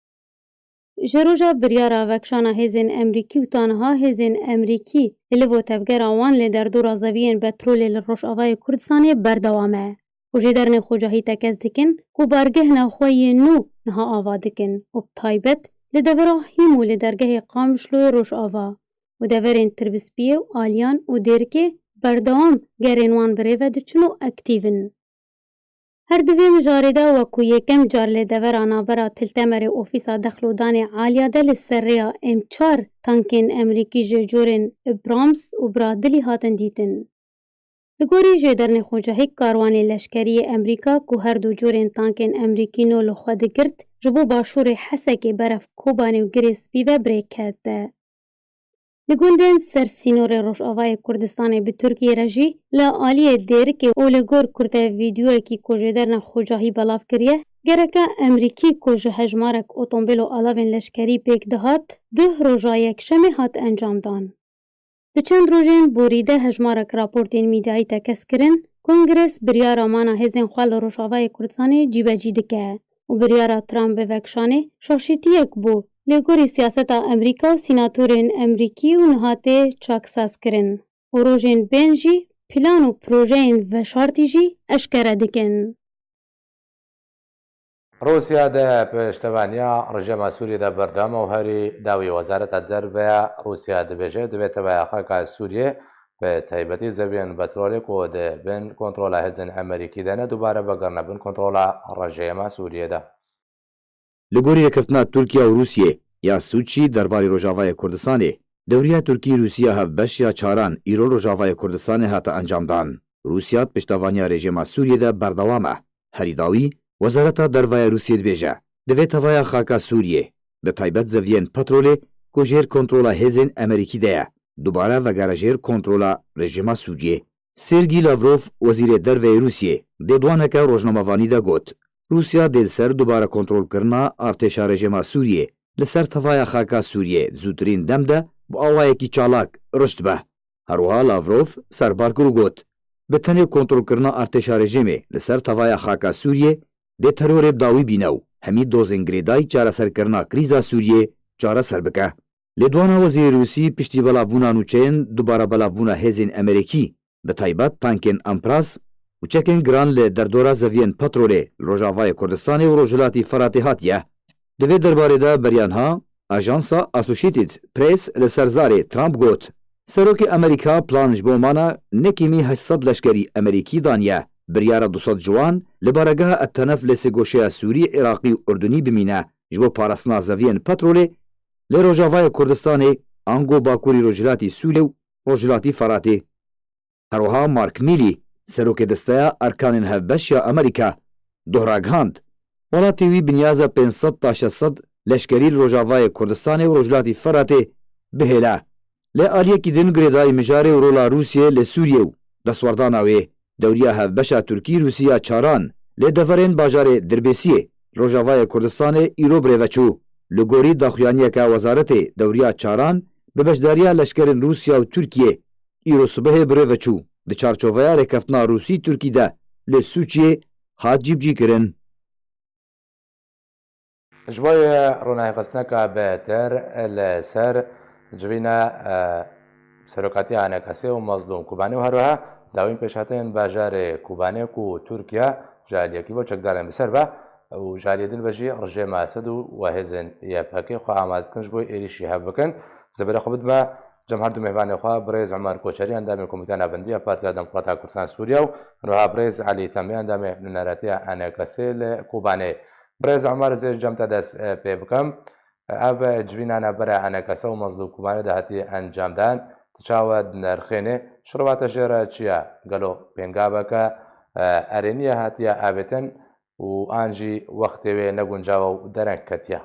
Ji roja biryara vekişana hêzên Amerîkî û ta niha hêzên Amerîkî li liv û tevgera wan li derdora zeviyên petrolê li Rojavayê Kurdistanê berdewam e û jêderên xwecahî tekez dikin ku bargehna xwe yên nû niha ava dikin û bi taybet li devera Hîm û li dergehê Qamişloyê Rojava û deverên Tirbispiyê û Aliyan û Dêrikê berdewam gerên wan bi rê ve diçin û aktîv in. Her di vê mijarê de wekû yekem car li devera navbera Til Temerê ofîsa dexlodanê Aliya de li ser rêya M çar tankên Emerîkî ji corên Abrams û Bradley hatin dîtin. Li gorî jêdernê xwecahî karwanê leşkerî yê Emerîka ku her du corên tankên Emerîkî nû li xwe digirt, ji bo başûrê Hesekê berev Kobanê û Girê Spî ve bi rê kete. Li gundên ser sînorê Rojavayê Kurdistanê bi Tirkiyê re jî li aliyê Dêrikê û li gor kurte vîdeoyekî ku jêderna xwecahî belav kiriye, gereke Emerîkî ku ji hejmarek otomobîl û alavên leşkerî pêk dihat, duh roja yekşemê hat encamdan. Di çend rojên borî de hejmarek raportên mîdyayî tekez kirin, Kongres biryara mana hêzên xwe li Rojavayê Kurdistanê cîbecî dike û biryara Trump bi vekşanê şaşîtiyek bû, lê gorî siyaseta Emerîka û sînatorên Emerîkî û niha tê çaksazkirin û rojên bên jî plan û projeyên veşartî jî eşkere dikin. Rûsya di piştevaniya rejîma Sûriyê de berdewam e û herî dawî Wezareta Derve ya Rûsya dibêje, divê teveya xaka Sûriyê, bi taybetî zeviyên petrolê ku di bin kontrola hêzên Emerîkî de ne, dubare vegerine bin kontrola rejîma Sûriyê de. Li gorî rêkeftina Tirkiye û Rûsiyê ya Sûçî derbarê Rojavayê Kurdistanê, dewriya Tirkî-Rûsî ya hevbeş ya çaran îro li Rojavayê Kurdistanê hate encamdan. Rûsya di piştevaniya rejîma Sûriyê de berdewam e. Herî dawî, Wezareta Derve ya Rûsiyê dibêje, divê tevaya xaka Sûriyê, bi taybet zeviyên petrolê ku jêr kontrola hêzên Emerîkî de ye, dubare vegere jêr kontrola rejîma Sûriyê. Sergî Lavrov, wezîrê derve yê Rûsiyê, dê di waneke rojnamevanî de got, Rûsya dê li ser dubare kontrolkirina artêşa rejîma Sûriyê li ser tevaya xaka Sûriyê di zûtirîn dem de bi awayekî çalak rişt be. Her wiha Lavrov serbar kir û got, Bi tenê kontrolkirina artêşa rejîmê li ser tevaya xaka Sûriyê dê terorê bi dawî bîne û hemî dozên girêdayî çareserkirina krîza Sûriyê çareser bike. Lêdwana wezîrê Rûsî piştî belavbûna nûçeyên dubare belavbûna hêzên Emerîkî, bi taybet tankên Ampras û çekên giran li derdora zeviyên petrolê li Rojavayê Kurdistanê û Rojhilatî Feratê hatiye. Di vê derbarê de beriya niha ajansa Associated Press li ser zarê Trump got, Serokê Amerîka plan ji bo mana ne kêmî heşt sed leşkerî Emerîkî daniye, biryara du sed ji wan li baregeha Etenef li sêgoşeya Sûrî, Iraqî û Urdunî bimîne ji bo parastina zeviyên petrolê li Rojavayê Kurdistanê ango Bakurî Rojhilatî Sûriyê û Rojhilatî Feratê. Her wiha Mark Milley, serokê desteya erkanên hevbeş ya Amerîka, doh ragihand, welatê wî bi niyaza pênc sed ta şeş sed leşkerî li Rojavayê Kurdistanê û Rojhilatî Feratê bihêle. Lê aliyekî din girêdayî mijarê û rola Rûsiyê li Sûriyê û destwerdana wê. Dewriya hevbeşa Tirkî-Rûsî ya çaran li deverên bajarê Dirbêsiyê li Rojavayê Kurdistanê îro bi rê ve çû. Li gorî daxuyaniyeke Wezaretê Dewriya Çaran bi beşdariya leşkerên Rûsya û Tirkiyê îro sibehê bi rê ve çû. Di çarçoveya rêkeftina Rûsî-Tirkî de li Sûçiyê hat cîbicîkirin. Ji bo ronahîxistineke bêtir li ser civîna serokatiya ENKSê û Mezlûm Kobanê û herwiha dawîn pêşhatinên bajarê Kobanê ku Tirkiye ji aliyekî bo çekdarên bi ser ve û ji aliyê din ve jî rejîma Esed û wehêzên YPG'ê xwe amade dikin ji bo êrîşî hev bikin. Zêbera xwe bidime cem her du mêvanê xwe, birêz Omer Koçerî, endamê Komîteya Navendî ya Partiya Demokrata Kurdistan Sûriye û herwiha birêz Elî Temî, endamê nûneratiya ENKSê li Kobanê. Birêz Omer, ez ê ji cem te dest pê bikim. Ev civîna navbera ENKS û Mezlûm Kobanê de hatiye encamdan, tu çawa dinirxînî? Şirova te jê re çi ye? Gelo pêngaveke erênî ye hatiye avêtin û an jî wextê wê neguncaw û dereng ketiye?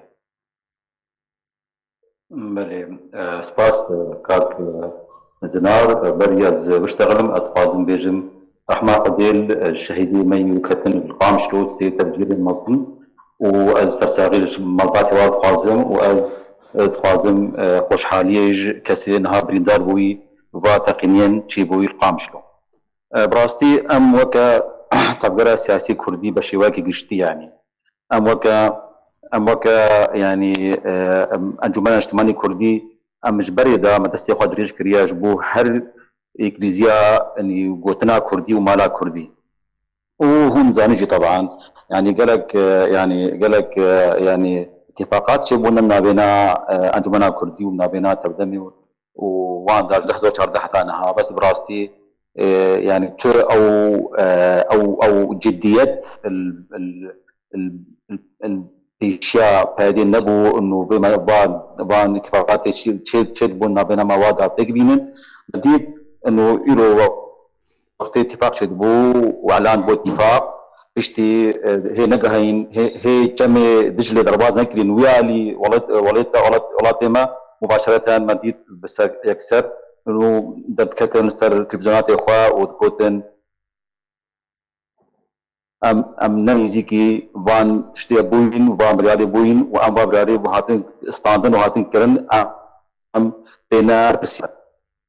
Belê, e, spas, e, kak, e, Zinar, e, beriya ez biştexlim, ez dixwazim bêjim, rehma Xwedê li, e, şehîdê me yî û ketin li Qamişlo sê tevcîrên mezin û ez sersaxî ji malbatê wan dixwazim û ez, e, dixwazim, e, xweşhaliyê ji kesê niha birîndar bûyî va teqîniyên çêbûyî li Qamişlo. E, bi rastî em weke tevgera siyasî kurdî be şêwekî giştî, yanî em weke, em weke, yanî, e, em, Encûmena Niştimanî Kurdî, em ji berê de me destê xwe dirêj kiriye ji bo her êkrîziya, yanî, gotina kurdî û mala kurdî. Û hûn zanî jî teban, yanî gelek, e, yanî gelek, e, yanî îtîfaqat çêbûne navêna, e, Encûmena Kurdî û navêna Tevdemê û, û wan de ji du hezar û çardeh heta niha. Bes bi rastî e, yani tu ew, e, ew, ew ciddiyet il, il, il, il, il pêşiya P Y D'ê nebû, û vê me-, van, van îtîfaqatê çi, çi, çi dibûn navbêna me wa da pêk bînin. Me dît, û îro wextê îtîfaq çêdibû û elan bû îtîfaq, piştî, e, hê negehayîn, hê, hê çemê Diclê derbaz nekirîn, wî alî welat-, welat-, welat-, welatê me mubaşereten me dît bi ser yekser û derdiketin ser televîzyonatê xwe û digotin, em, em ne nêzîkî van tiştê bûyîn û van biryarê bûyîn û em van biryarê hatin standin û hatin kirin, em, em pê ne pirsî.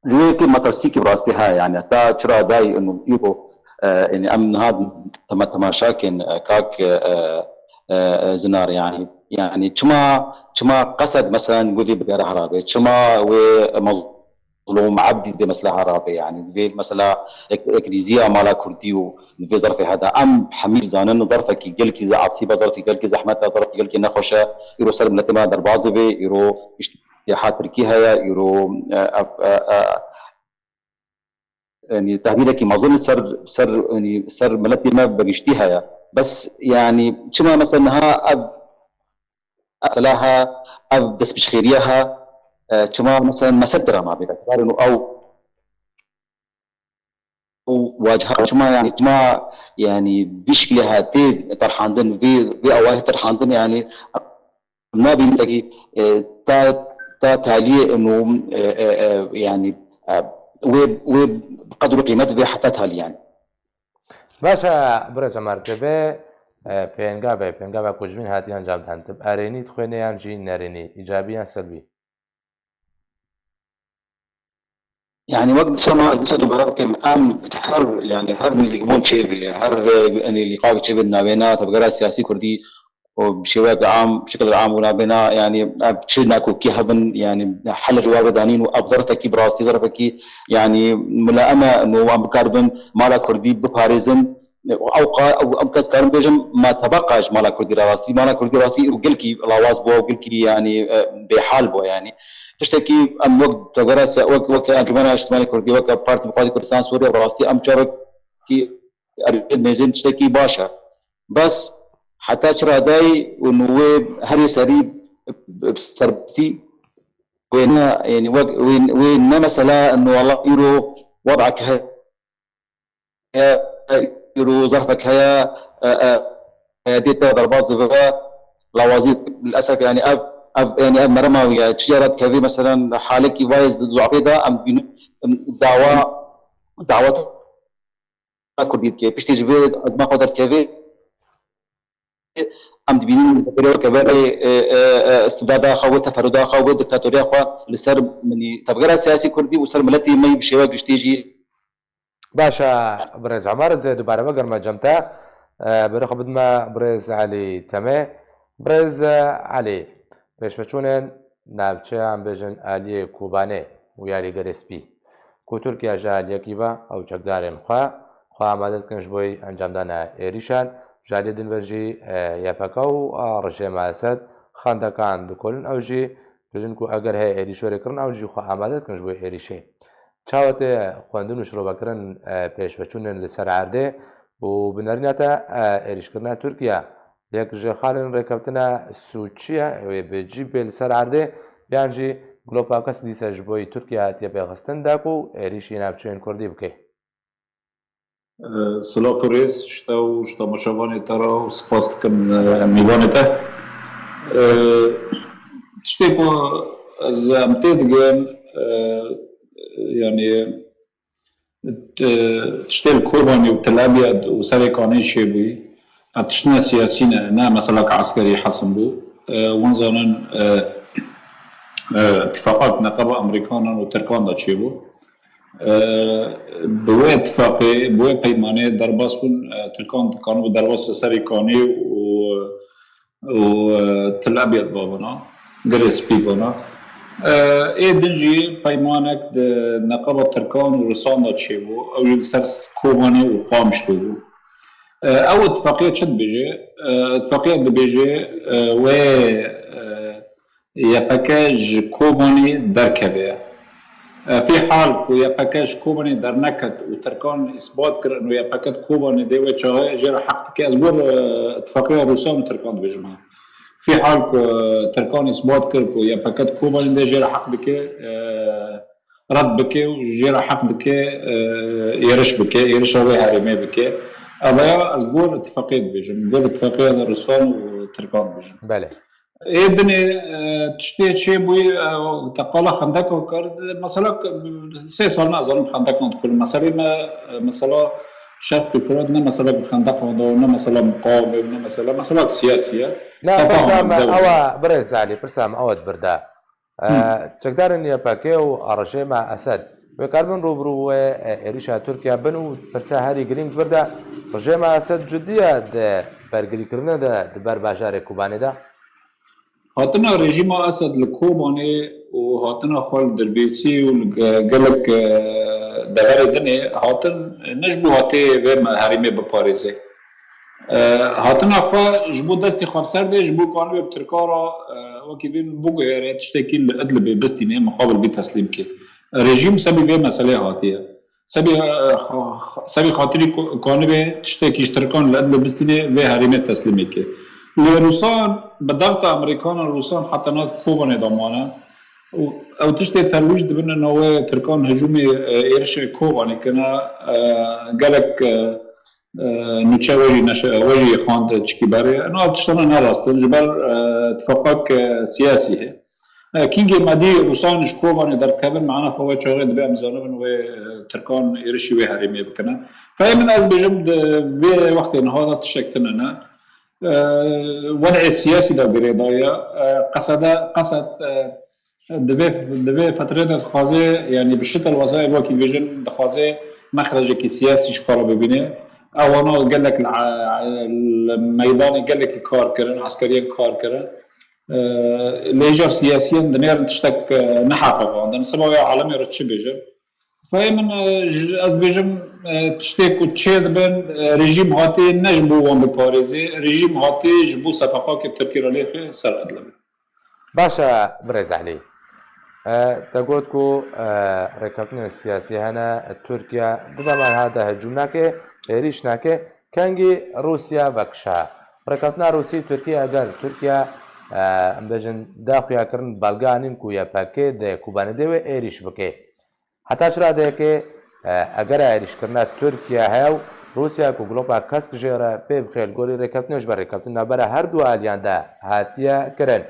Ji wê yekê metirsîkî bi rastî heye, yani heta çira dayî û îro, e, yani em niha tema-, temaşa kên, e, kak, e, e, e, Zinar, yani, yani çima, çima qesed mesela wê vê biryara herabe, çima wê mezlûm Ebdî vê mesela herabe, yani vê mesela ek-, ekrîziya mala Kurdî û vê zerfê heda. Em hemî zanin zerfekî gelkî ze-, asîbe, zerfekî gelkî zehmet e, zerfekî gelkî nexweş e. Îro ser miletê me derbaz dibe, îro îşte ya Tirkî heye, îro, e, ev, e, e, yanî tehdîdekî mezin ser, ser, yanî ser miletê me bi giştî heye. Bes, yanî çima mesela niha ev, ev selaha, ev destpêşxêriya ha, e, çima mesela mesel kira ma bê? Ew û waciha çima, yani çima, yani vî şiklê hatê terhandin, vî, vî awayê terhandin, yani nabînin tekî, e, ta, ta taliyê û, e, e, e, yani, e, wê, wê qedr û qîmet vê heta talî yani. Baş e, birêz Omer, tu vê, e, pêngavê, pêngava ku ji vîn hatiye encam dan, tu bi erênî dixwênê yan jî nerênî, îcabî yan selbî? Yani wek dîsa ma, dîsa dubare bikim, em her, yani her nêzîkbûn çêbê, her, e, yani lîqak çêbê di navêna tevgera siyasî kurdî û bi şêweyeke am, bi şekil am û navêna, yani ev çi nakokî hebin, yani hel ji wan ve danîn û ev zerfekî bi rastî zerfekî, yani mulaeme û em bikaribin mala kurdî biparêzin. Ew qa-, ew, em kes karin bêjin, ma tebeqa ji mala Kurdî re rastî, mala Kurdî rastî û gelkî lawaz bû, û gelkî, yanî, e, bêhal bû, yanî. Tiştekî em wek tevgera se-, wek, wek Encûmena Niştimanê Kurdî, wek Partî Demokratîk Kurdistan Sûriye, rastî em çavekî erê mêzên tiştekî baş e. Bes heta çi radayî û wê herê serî, e, serbestî wê ne, yanî wek, wê, wê ne mesela, no, wela îro wed'ek he-, heye, îro zerfek heye, e, e, e, dê te derbas dibe, lawazî lilesef, yani ev, ev, yani ev merema wî ye. Çi cara dikevî, meselen, halekî vayê zi-, zafê de em dibînin, em dawa, dawa Kurdî dike. Piştî ji vê ezma xwe derdikevê, em dibînin berê weke berê, e, e, e, istibdada xwe, wê teferruda xwe, wê diktatoriya xwe li ser, minî, tevgera siyasî Kurdî û ser miletê me yî bi şêwe giştî jî. Baş e, birêz Omer, ez ê dubare vegerime cem te. E, berê xwe bidime birêz Elî Temê. Birêz, e, Elî, pêşveçûnên navçeya, em bêjin, aliyê Kobanê û ya Gelê Spî, ku Tirkiye ji aliyekî ve ew çekdarên xwe, xwe amade dikin ji bo encamdana êrîşan, ji aliyê din ve jî, e, Y P G û, e, rejîma Esed xendekan dikolin. Ew jî bêjin ku eger heye êrîş were kirin, ew jî xwe amade dikin ji bo êrîşê. Çawa tê xwendin û şirovekirin, e, pêşveçûnên li ser erdê û bi nerîna te, e, êrîşkirina Tirkiye yek ji xalên rêkeftina sûcî ye, wê bi cî bê li ser erdê, yan jî glo pakes dîse ji bo yî Tirkiye hatiye pêxistin da ku êrîşî navçeyên Kurdî bike? E, silav û rêz ji te û ji temaşevanê te re û spas dikim, e, mîvanê te. E, tiştê ku ez, em tê digin, e, yanî, e, tiştê li Kobanê û Tel Abyad û Serê Kanê çêbûyî, ev tiştine siyasî ne, ne meseleke eskerî hesin bû. E, wan zanin, e, e, îtifaqek neqeba Amerîkanan û Tirkan de çêbû. E, bi wê îtifaqê, bi wê peymanê derbas bûn, e, Tirkan dikanibû derbas li Serê Kanê û, û, e, Til Ebyad bavana, Gelê Spî bana. E, ê din jî peymanek di neqeba Tirkan û Rusan de çêbû, ew jî li ser Kobanê û Qamişlo bû. E, ew îtifaqiya çi dibêje? E, îtifaqiya dibêje, e, wê, e, Y P G ji Kobanê derkeve. E, fî hal ku Y P K ji Kobanê derneket û Tirkan îsbat kir û Y P K di Kobanê dê wê çaxê jê re heq dike, ez gor, e, îtifaqiya Rûsan û Tirkan dibêjim ha. Fî hal ku, e, Tirkan îsbat kir ku Y P K di Kobanê dê jê re heq dike, e, red bike û jê re heq dike, e, êriş bike, êrişa wê herêmê bike. Ev ya ez gor îtifaqê dibêjim. Gor îtifaqê Rûsan û Tirkan dibêjim. Belê. Ê dinê, e, tiştê çêbûyî, e, te qala xendeka kir. Mesela sê sal nazanim xendekan dikirin. Meselê me, e, mesela Şerqî Firat ne mesela bi xendekan de, ne mesela muqawimê, ne mesela, mesela siyasî ye. Na, Tefa pirsa me hemû ewa, birêz Elî, pirsa me ewa di vir de. E, Hı. Çekdarên Y P G û rejêma Esed wê karibin rûbirû wê, e, êrîşa Tirkiye bin û pirsa herî girîng di vir de, rejêma Esed cidî ye di bergirîkirinê de di ber bajarê Kobanê de? Hatina rejîma Esed li Kobanê û hatina xwe li Dirbêsî û li ge-, gelek, e, deverê dinê hatin ne ji bo hatê vê me-, herêmê biparêze. E, hatina xwe ji bo destê xwe bi ser dê, ji bo kanibe bi Tirka re, e, wekî vê min biguhere tiştekî li Idlibê bistîne, mixabin bî teslîm kê. Rejîm sebî vê meseleyê hatiye. Sebî, e, xa-, xa-, sebî xatirî ku-, kanibe tiştekî ji Tirkan li Idlib bistîne, vê herêmê teslîmê kê. Lê Rûsan bi dexta Amerîkanan Rûsan heta na Kobanê de mane. Û ew tiştê terwîj dibin ina wê Tirkan hicûmê, e, êrişê Kobanê kine, e, gelek, e, e, nûçe we jî neşe-, we jî xwend çikî berê. Ina ev tiştana ne rast in. Ji ber, e, tifaqek, e, siyasî heye. E, kîngê me dî Rûsan ji Kobanê derdikevin, mana xwe wê çaxê dibe em zanibin wê, e, Tirkan êrişî wê herêmê bikine. Xweyê min ez bêjim di vê wextê niha de tiştek tune ne. E, wed'ê siyasî de girêdayî ye. E, Qesede, Qesed, e, di vê, di vê fetrê de dixwaze, yanî bi şitel wesayê wekî bêjin, dixwaze mexrecekî siyasî ji xwe re bibîne. Ewana gelek li, li meydanê gelekî kar kirin, eskeriyan kar kirin. E, lê îcar siyasiyan dinêrin tiştek, e, neheqeqandin. Siba wê alemê re çi bêjin? Xweyê min, e, ji, ez dibêjim, e, tiştê ku çê dibin, e, rejîm hatê ne ji bo wan biparêzê, rejîm hatê ji bo sefeqakê Tirkî re lêxê ser Idlibê. Baş e, birêz Elî. E, te got ku, e, rêkeftinên siyasî hene, Tirkiye di dema niha de hicûm nake, êrîş nake. Kengî Rûsya vekişa. Rêkeftina Rûsî Tirkiye, eger Tirkiye, e, em bêjin, da xuyakirin belge anîn ku Y P G di Kobanê dê wê êrîş bike. Heta çi radeyekê, e, eger êrîşkirina Tirkiye heye û Rûsya ku gloka kesk jê re pê bixe li gorî rêkeftinê ji ber rêkeftin navbera her du aliyan de hatiye kirin.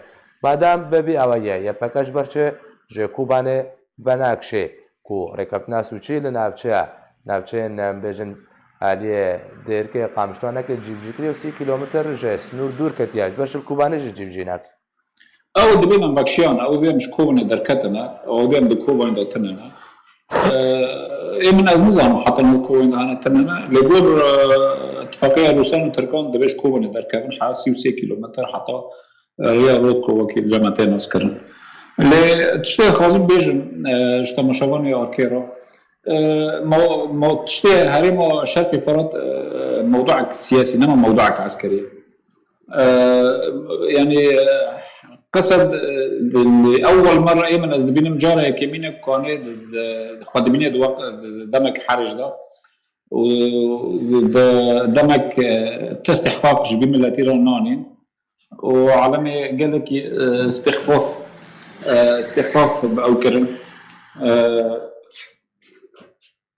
Madem bi vî awayî ye, Y P G ji ber çi ji Kobanê venakişê ku rêkeftina Sûçî li navçeya, navçeyên, em bêjin, aliyê Dêrikê Qamişlo neke cîbicî kiriye û sî kîlometr ji sinûr dûr ketiye, ji ber çi li Kobanê jî cîbicî nake? Ew dibên em vekşiyan, ew dibên em ji Kobanê derketine, ew dibên em di Kobanê de tune ne. Ee, ê min ez nizanim heta li Kobanê de hene tune ne. Lê gor, e, tifaqeya Rûsan û Tirkan divê ji Kobanê derkevin, ha sî û sê kîlometr heta, e, rêya Rotko wekî li cem me tê naskirin. Lê tiştê dixwazim bêjim, e, ji temaşevanê Arkê re. E, mo-, mo-, tiştê herêma Şerqê Firat, e, mewduek siyasî, nema mewduek eskerî. E, yanî, e, Qesed, e, li ewwel merre ê min ez dibînim cara yekemîn e ku kanê di, di, xwe dibîne di wext, di, di demek herêj de. Û di demek, e, testîhqaq ji vî miletî re nanîn. Û alemê gelekî, e, istixfaf, e, istixfaf bi ew kirin. E,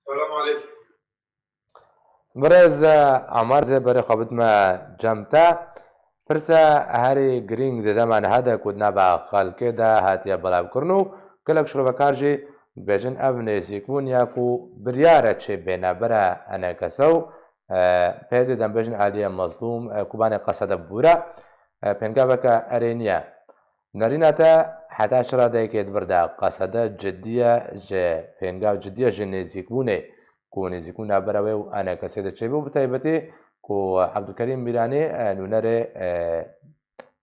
Selam aleykum. Birêz Amar, zê berê xwe bidime cem te. Pirsa herî girîng di dema niha de ku di nava xelkê de hatiye belavkirin û gelek şirovekar jî dibêjin ev nêzîkbûn ya ku biryar e çê bê navbera enekese û, e, pê dê dem bêjin aliyê Mezlûm, e, Kobanê Qesede bûra, e, pêngaveke erênî ye. Nerîna te heta çi radeyekê di vir de Qesede cidî ye, ji pêngav cidî ye ji nêzîkbûnê ku nêzîkbûn navbera wê û enekesê de çêbû, bi taybetî ku Ebdulkerîm Mîranî, e, nûnerê, e,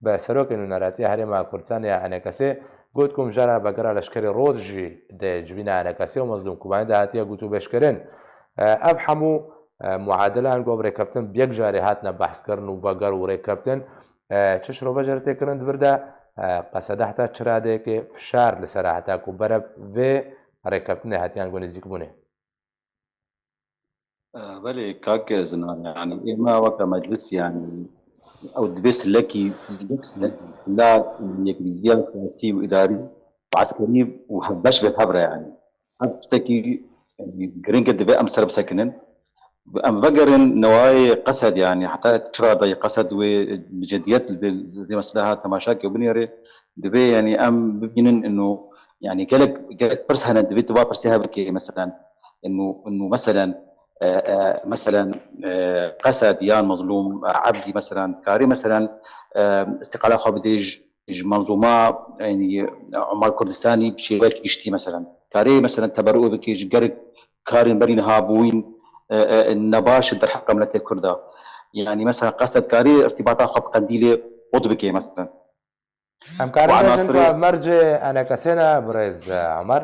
bi serokê nûneratiya Herêma Kurdistanê ya enekesê got ku mijara vegera leşkerê Roj jî di civîna enekesê û Mezlûm Kobanê de hatiye gotûbêjkirin. E, ev hemû, e, muadilan ku ev rêkeftin bi yek carê hatine behskirin û veger û rêkeftin, e, çi şirove jê re tê kirin di vir de, e, Qesede heta çi radeyekê fişar li ser e heta ku berev vê rêkeftinê hetiyan ku nêzîkbûnê. Belê kak Zinar, yani ême weke meclis yani ew divê silekî, yek silekî, sila yekrîziya siyasî û îdarî û eskerî û hevbeş ve hev re yani. Ev tiştekî, yani, giring e, divê em ser bisekinin. Em vegerin newayê qesed, yani heta çira dayê qesed wê bi cidiyet li vê, vê mesele ha temaşa ke binêrê, divê yani em bibînin ino yani gelek, gelek pirs hene, divê tu va pirsê hev bikê, meselen ino, ino meselen e, e, meselen e, qesed yan Mazlûm Ebdî meselen karê meselen e, îstîqala xwe bidê ji ji Manzûma, yanî Umar Kurdistanî bi şêwek giştî, meselen, karê, meselen, teberû bike ji gelek karên berî niha bûyîn, e, e, nebaş derheqa miletê Kurda. Yanî, mesela, qesed karê irtîbata xwe bi Qendîlê qut bike, meselen. Em karin bêjin ku ev mercê enekesê ne, birêz, e, Omer.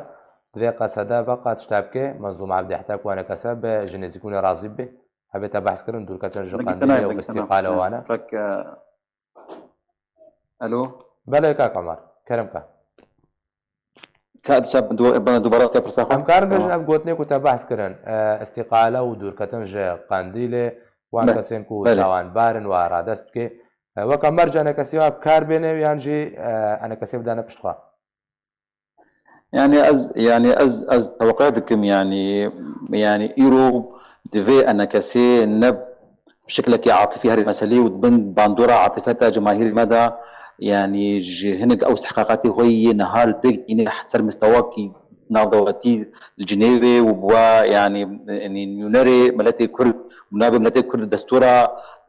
Divê qesede veqa tişta bike, Mazlûm Ebdî heta ku enekese bi ji nêzîkbûnê razî bibe. Hebe te behs kirin, dûrketin ji Qendîlê û îstîqala wan e. Alo. Belê kak Omar, kerem ka. Ka disa bana dubara ke pirsa xwe. Em karin bêjin ev gotinê ku te behs kirin, e, îstîqale û dûrketin ji Qendîlê, wan kesên ku tawanbar in wa radest bike, e, weke merc enekesê wa bi kar bêne yan jî, e, enekesê bidane pişt xwe. Yani ez, yani ez, ez teweqe dikim, yani, yani îro divê enekesê ne şiklekî atifî herî meselê û bin bandora atifeta cemahîrê me de, yani ji hinek ew istihqaqatê xwe yê niha li pêk tîne ser mistewakî navdewletî li Cinêvê û bi wa, yani, yani nûnerê miletê Kurd û navê miletê Kurd destûra,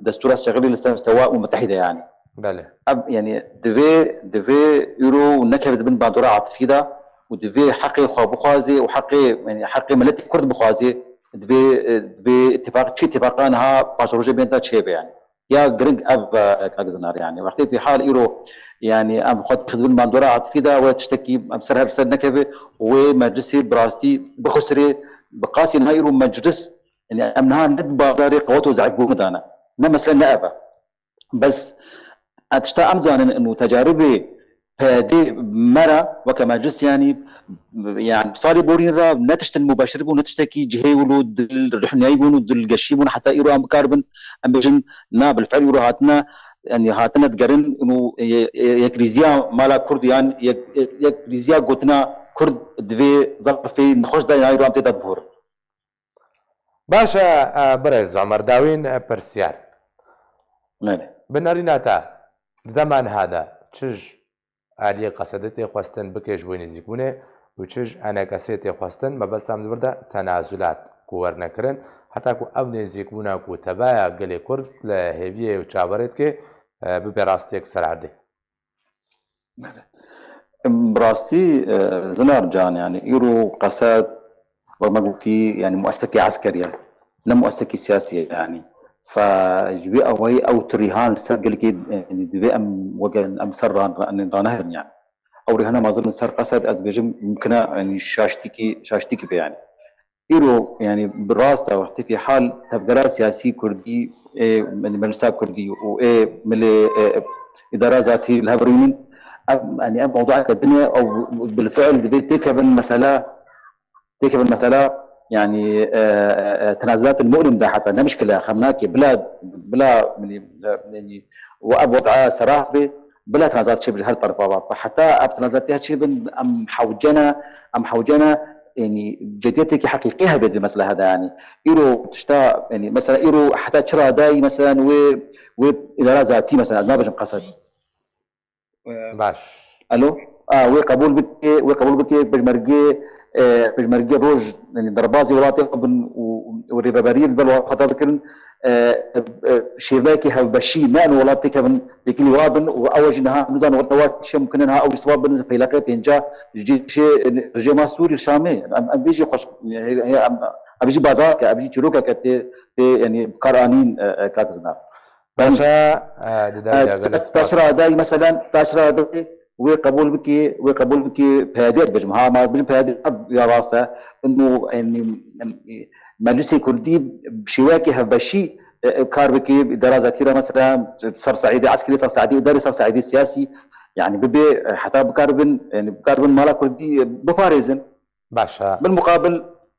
destûra şexilî li ser mistewa û mitehîde, yani. Belê. Ev, yani, divê, divê îro nekeve di bin bandora atifî de û divê heqê xwe bixwaze û heqê, yani, heqê miletê Kurd bixwaze, divê, e, divê îtîfaq, çi îtîfaqa niha paşerojê bên de çêbe, yani. Ya giring ev, e, kak Zinar, yani. Wextê fî hal îro, yani, em xwe dixin di bin bandora atifî de, wê tiştekî em ser hev ser nekeve û wê meclisê bi rastî bixusirê, bi qasî niha îro meclis, yani, em niha ne di bazarê qewet û zeîfbûn de ne. Ne mesele ne ev e. Bes, e, tişta em zanin û tecaribê P Y D me re weke meclis, yanî, yani, salê borîn re ne tiştin mubeşir bûn, ne tiştekî cihê wilo dil ruhniyayî bûn û dilgeşî bûn, heta îro em bikaribin, em bêjin, na, bilfiil îro hatine, yani, hatine digerin û ye-, ye-, yekrîziya mala Kurd yan yek-, ye-, yekrîziya gotina Kurd divê zerfê nexweş de, ya îro em tê de diborin. Baş e, e, birêz Omer, dawîn, e, pirsiyar. Belê. Bi nerîna te, di dema niha de çi ji aliyê qesedê tê xwestin bike ji bo nêzîkbûnê û çi ji enekesê tê xwestin, mebesta min di vir de tenazulat ku werne kirin, heta ku ev nêzîkbûna ku tevaya gelê Kurd li hêviyê û çaverê dike, e, bibe rastiyek ser erdê. Bi rastî, e, Zinar can, yani, îro qesed, wek me gotî, yani, muesekî eskerî ye, ne muesekî siyasî ye, yani. Fe ji vê awayî ew tu rîhan li ser gelkê, yani, divê em weke em ser ran-, ran-, raneherin, yani. Ew rîhana mezin li ser qesed, ez bêjim, mimkine, yani, şaştîkî, şaştîkî be, yani. Îro, yani, bi rast e, wextê fî hal tevgera siyasî kurdî, ê, yani, meclisa kurdî û ê milê, ê, îdara zatî li hev rûnin, ev, yani, ev mewdueke din e, ew bilfiil divê têkevin mesela, têkevin mesela, yani, e, e, e, tenazulat mu'lim de heta ne mişkile, xem nake, bila, bila, yani, e, yani, û ev weda serast bê, bila tenazulat çêbin ji her terefa ve. Heta ev tenazulat ya çêbin, em hewcene, em hewcene, yani, cediyetekî heqîqî hebe di mesele hede, yani. Îro tişta, yani, mesela, îro heta çi radayî, mesela, wê, wê îdara zatî, mesela, ez nabêjim qesed. Baş. Alo? A, wê qebûl bike, wê qebûl bike, pêşmergê, e, pêşmergê roj, yani, derbazî welatê xwe bin û, û rêveberiyê li ber xwe de bikirin. E, e, şêvekî hevbeşî, ne eno welat têkevin têkilî wa bin û ew jî niha nizan weta wa kişe mumkin e niha ew jî siba bin feyleqê pênca ji cêşê rejêma Sûrî Şamê. Em, em vê jî xweş, he, he, em, ev jî bazarek e, ev jî çîrokek e tê, tê, yani, bi kar anîn, e, e, kak Zinar. Baş e, e, di dev de gelek spas. Taşra dayî, meselen, taşra dayî wê qebûl bikî, wê qebûl bikî P Y D ez bêjim. Ha, ma ez bêjim P Y D ya rast e. Ino, yani, em, Meclisê Kurdî bi şêweyekî hevbeşî, e, e, kar bike, îdara zatî re mesela ser saîdê eskerî, ser saîdê îdarî, ser saîdê siyasî, yani bibe, e, heta bikaribin, yani bikaribin mala Kurdî, e, biparêzin. باشە. بالمقابل،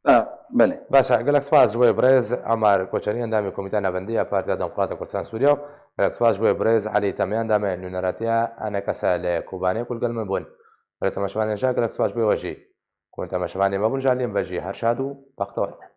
آه، بله. باشە، gelek spas ji bo birêz Omer Koçanî, endamê Komîteya Navendî ya Partiya Demokrata Kurdistan Sûriye û gelek spas ji bo birêz Elî Temê, endamê nûneratiya ENKS li Kobanê ku li gel min bûn. Gelek temaşevanên jî gelek spas ji bo we jî. Ku temaşevanê me bûn, ji aliyê me ve jî her şad û bextewar bin.